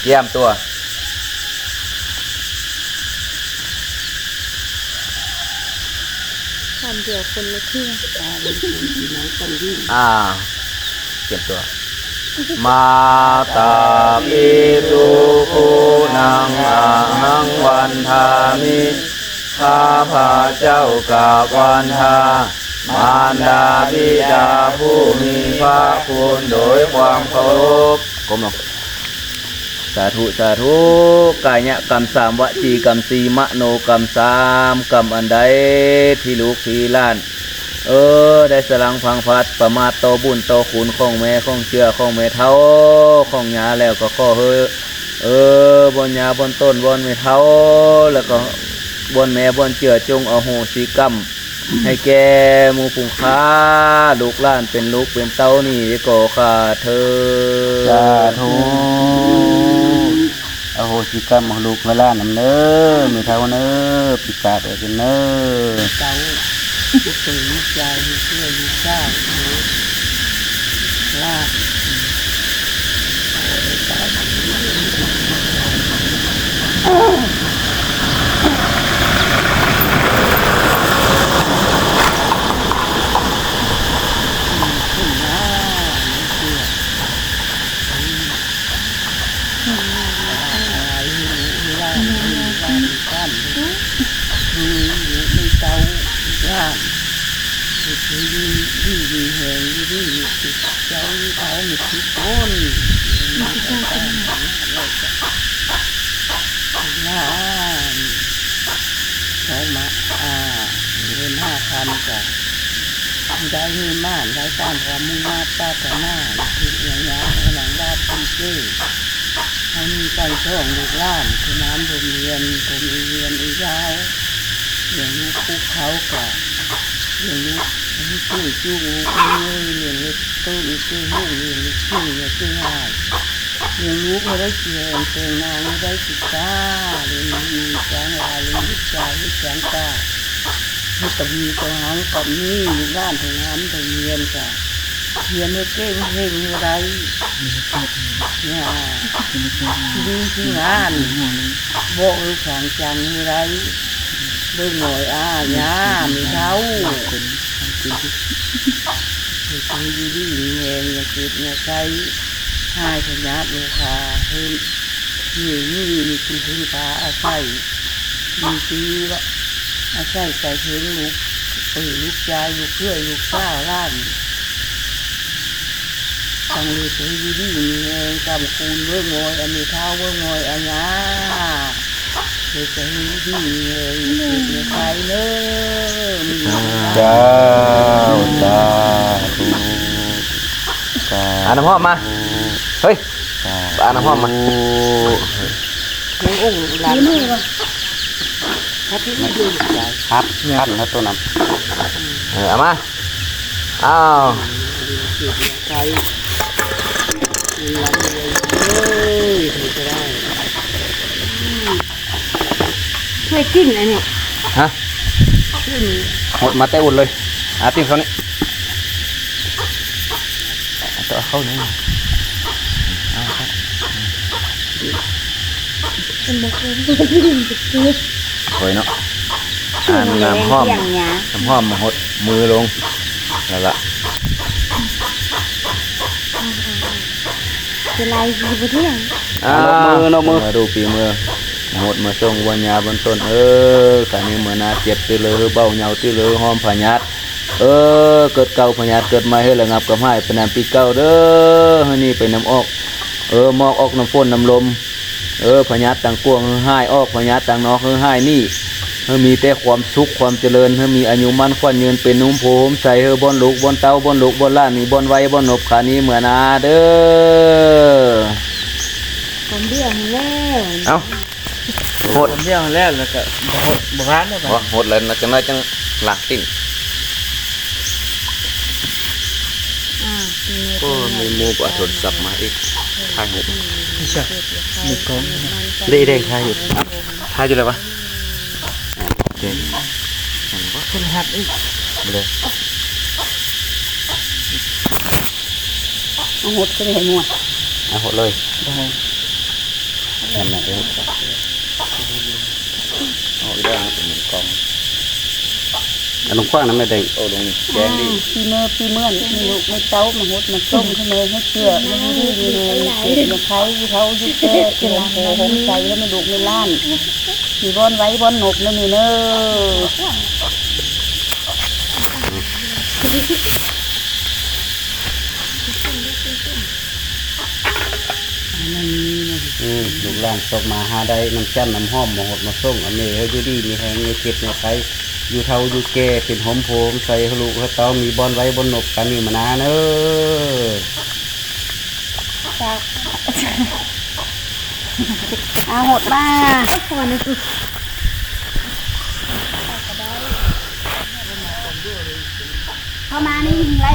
ກຽມຕົວ ຄຳດຽວຄົນລະເທື່ອ ຕາເປັນຄົນທີ່ນັ່ງກັນດີ ອ່າ ກຽມຕົວ ມາຕາປິຕຸກຸນັງອະຫັງວັນທາມິ ຂ້າພະເຈົ້າກາບວັນທາ ມານດາບິດາຜູ້ມີພະຄຸນໂດຍຄວາມເຄົາລົບ ກົ້ມລົງ ສາທຸ ສາທຸ ກາຍະກຳສາມ ວະຈີກຳສີ່ ມະໂນກຳສາມ ກຳອັນໃດທີ່ລູກທີ່ຫຼານ ເອີ ໄດ້ສະຫຼັງຜັງຜັດ ປະໝາດຕໍ່ບຸນຕໍ່ຄຸນຂອງແມ່ ຂອງເຈືອ ຂອງແມ່ເຖົ້າ ຂອງຍ່າແລ້ວ ກໍຂໍໃຫ້ ເອີ ບ່ອນຍ່າ ບ່ອນຕົ້ນ ບ່ອນແມ່ເຖົ້າ ແລ້ວກໍບ່ອນແມ່ ບ່ອນເຈືອ ຈົ່ງອະໂຫສິກຳ ໃຫ້ແກ່ໝູ່ຝູງຂ້າ ລູກຫຼານເປັນລູກເປັນເຕົ້ານີ້ກໍຂ້າເທີ້ນ ສາທຸ ອະໂຫສິກຳໃຫ້ລູກໃຫ້ຫຼານນຳເດີ ແມ່ເຖົ້າເດີ ພິກາດໄວ້ເດີ ເຈົ້າ ລູກເຂີຍລູກຊາຍ ລູກເອື້ອຍລູກສາວ ຫຼານ ຫຼານ ສອງມາ ອ່າ ເງິນຫ້າພັນກະ ໃຫ້ໄດ້ເງິນມາ ໄດ້ຕາມຄວາມມຸ່ງມາດປາດຖະໜາ ຄິດຫຍັງຫຍັງ ໃຫ້ນາງບາດເພິ່ນເກີດ ເຮົາມີກັນສອງລູກຫຼານ ຄືນ້ຳລົມເຢັນ ຜົມອີເວນອີລາວ ລ້ຽງລູກປູກເຂົ້າກະ ລ້ຽງລູກ ໃຫ້ຊ່ວຍຈູງລູກໃຫ້ເງີ້ຍ ລ້ຽງລູກໂຕລູກເກີດລູກ ລ້ຽງລູກເກີດເຫື່ອຍເກີດຫາຍ ລ້ຽງລູກໃຫ້ໄດ້ຊິແຮງ ແຕ່ງນາງໃຫ້ໄດ້ສິກສາ ລ້ຽງລູກມີຈ້າງຫຼາຍ ລ້ຽງລູກຊາຍໃຫ້ຈ້າງກາ ເຮັດກະມີກະຫັງກະມີ ລູກຫຼານເພິ່ນຮຳເພິ່ນຮຽນກະ ຮຽນໃຫ້ເກັ່ງເຮງໃຫ້ໄດ້ ຢ່າ ທີ່ດີທີ່ງາມ ບອກລູກທາງຈັງໃຫ້ໄດ້ ເບິ່ງງອຍອາຍາແມ່ເຖົ້າ ໃຫ້ຢູ່ດີມີແຮງ ຢ່າເຈັບຢ່າໄຂ້ ຫາຍພະຍາດໂລຄາເພິ່ນ ມີ ມີ ມີທີ່ເພິ່ງພາອາໄສ ມີທີ່ອາໄສໄປເຖິງລູກ ເອີ ລູກຊາຍ ລູກເຂີຍ ລູກສາວ ຫຼານ ຕັ້ງຢູ່ດີມີແຮງ ກຳຄູນເບິ່ງງອຍອາແມ່ເຖົ້າ ເບິ່ງງອຍອາຍາ ເຮັດໃຫ້ຢູ່ດີມີແຮງ ເຈັບຢ່າໄຂ້ເດີ ມີ ເຈົ້າ ສາທຸ ສາທຸ ອາ ນ້ຳຫອມມາ ເຮີ້ຍ ອາ ນ້ຳຫອມມາ ໂອ້ ໂອ້ ຫຼານ ຮັບ ຄັນແລ້ວໂຕນັ້ນ ເອີ ເອົາມາ ອ້າວ ເຄີຍກິນອັນນີ້ ຮະ ຫົດມາແຕ່ອຸ່ນເລີຍ ອາ ຕິ້ງເຂົ້ານີ້ ເອົາເຂົ້ານີ້ ເອົາເຂົ້າ ໂອ້ຍເນາະ ອ່າ ນ້ຳຫອມ ນ້ຳຫອມມາຫົດມືລົງ ແລ້ວລະ ສະໄລຊິບໍ່ທ່ຽງ ອ່າ ມາດູຝີມື ມາຫົດມາສົ່ງ ວັນຍາເບື້ອງຕົ້ນ ເອີ ການນີ້ເມື່ອໜ້າເຈັບຕິເລີ ເບົາເຍົາຕິເລີ ຫອມພະຍາດ ເອີ ເກີດເກົ່າພະຍາດເກີດໃໝ່ ເຮີ້ລະງັບກັບຫາຍໄປນຳປີເກົ່າເດີ ເຮີ້ໜີໄປນຳອອກ ເອີ ໝອກອອກນຳຝົນນຳລົມ ເອີ ພະຍາດຕ່າງກວງເຮີ້ຫາຍອອກ ພະຍາດຕ່າງນອກເຮີ້ຫາຍໜີ ເຮີ້ມີແຕ່ຄວາມສຸກຄວາມຈະເລີນ ເຮີ້ມີອາຍຸໝັ້ນຂວັນຍືນ ເປັນຮົ່ມໂພຮົ່ມໄຊ ເຮີ້ບ່ອນລູກບ່ອນເຕົ້າ ບ່ອນລູກບ່ອນຫຼານມີບ່ອນໄວ້ບ່ອນນົບຄານີ້ເມື່ອໜ້າເດີ ຄວາມເບື່ອຫັ້ນແລ້ວ ເອົ້າ ຫົດ ດຽວແລ້ວ ແລ້ວກໍບໍ່ຫົດ ບໍ່ຜ່ານແລ້ວ ບໍ່ຫົດແລ້ວ ຈັກໜ້ອຍຈັ່ງລ້າງຕີນ ໂອ້ ມີໝູ່ເອົາໂທລະສັບມາອີກ ຖ່າຍຮູບ ມີກ້ອງ ເດ້ ແດງຖ່າຍຢູ່ ຖ່າຍຢູ່ແລ້ວວະ ໂອເຄ ເຫັນບໍ່ ໂທລະຫັດອີກ ເລີຍ ເອົາຫົດ ເອົາຫົດເລີຍ ໄດ້. ນັ້ນນະ ເອີ ເອົາອີກແລ້ວ ເປັນກອງ ອັນກວ້າງນຳແມ່ແດງ ໂອ້ ລົງນີ້ແກງນີ້ ອ່າ ປີເມີປີເມືອນ ມີລູກມີເຕົ້າ ມາຫົດມາຊົງ ໃຫ້ແມ່ໃຫ້ເຈື່ອ ໃຫ້ຢູ່ດີມີແຮງ ເຈັບຢ່າໄຂ້ ຢູ່ເຖົ້າຢູ່ແກ່ ເປັນໂຮມໂພໂຮມໄຊ ໃຫ້ແມ່ລູກແມ່ຫຼານ ມີບ່ອນໄວ້ບ່ອນນົບເດີແມ່ເດີ. ອືມ ລູກຫຼານຊອກມາຫາໄດ້ ນ້ຳຈັນນ້ຳຫອມ ມາຫົດມາຊົງ ເອົາແມ່ໃຫ້ຢູ່ດີມີແຮງ ຢ່າເຈັບຢ່າໄຂ້ ຢູ່ເຖົ້າຢູ່ແກ່ ເປັນໂຮມໂພໂຮມໄຊ ໃຫ້ລູກໃຫ້ເຕົ້າ ມີບ່ອນໄວ້ບ່ອນນົບ ການນີ້ມານາເນີ. ເອົາຫົດມາ ເຂົ້າມານີ້ໄລ່.